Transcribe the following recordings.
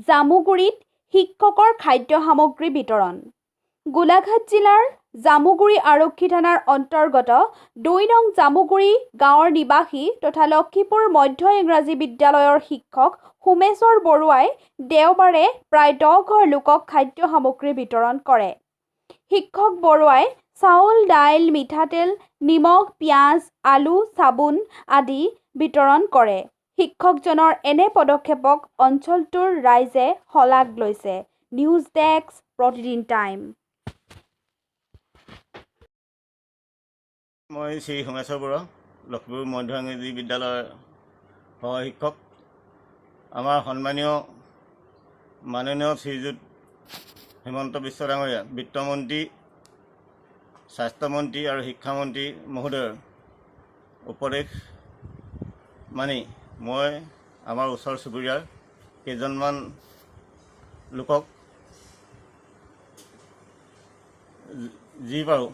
জামুগুৰিত শিক্ষকৰ খাদ্য সামগ্ৰী বিতৰণ। গোলাঘাট জিলাৰ জামুগুৰি আৰক্ষী থানাৰ অন্তৰ্গত 2 নং জামুগুৰি গাঁৱৰ নিবাসী তথা লক্ষীপুৰ মধ্য ইংৰাজী বিদ্যালয়ৰ শিক্ষক সোমেশ্বৰ বৰুৱাই দেওবাৰে প্ৰায় 10 ঘৰ লোকক খাদ্য সামগ্ৰী বিতৰণ কৰে। শিক্ষক বৰুৱাই চাউল, দাইল, মিঠাতেল, নিমখ, পিঁয়াজ, আলু, চাবোন আদি বিতৰণ কৰে। শিক্ষকজনৰ এনে পদক্ষেপক অঞ্চলটোৰ ৰাইজে শলাগ লৈছে। News desk, Pratidin time. মই শ্ৰী সোমেশ্বৰ বৰুৱা, লক্ষীপুৰ মধ্য ইংৰাজী বিদ্যালয়ৰ সহ শিক্ষক। আমাৰ সন্মানীয় মাননীয় শ্ৰীযুত হিমন্ত বিশ্ব ডাঙৰীয়া, বিত্তমন্ত্ৰী, স্বাস্থ্যমন্ত্ৰী আৰু শিক্ষামন্ত্ৰী মহোদয়ৰ উপদেশ মানি মই আমাৰ ওচৰ চুবুৰীয়াৰ কেইজনমান লোকক যি পাৰোঁ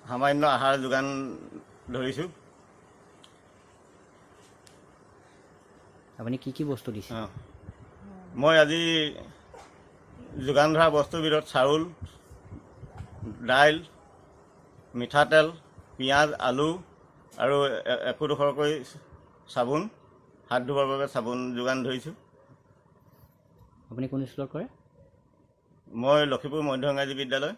সামান্য আহাৰ যোগান ধৰিছোঁ। আপুনি কি কি বস্তু দিছে? মই আজি যোগান ধৰা বস্তুৰ ভিতৰত চাউল, দাইল, মিঠাতেল, পিঁয়াজ, আলু আৰু একোডোখৰকৈ চাবোন, হাত ধুবৰ বাবে চাবোন যোগান ধৰিছোঁ। আপুনি কোন স্কুলত কৰে? মই লক্ষীপুৰ মধ্য ইংৰাজী বিদ্যালয়।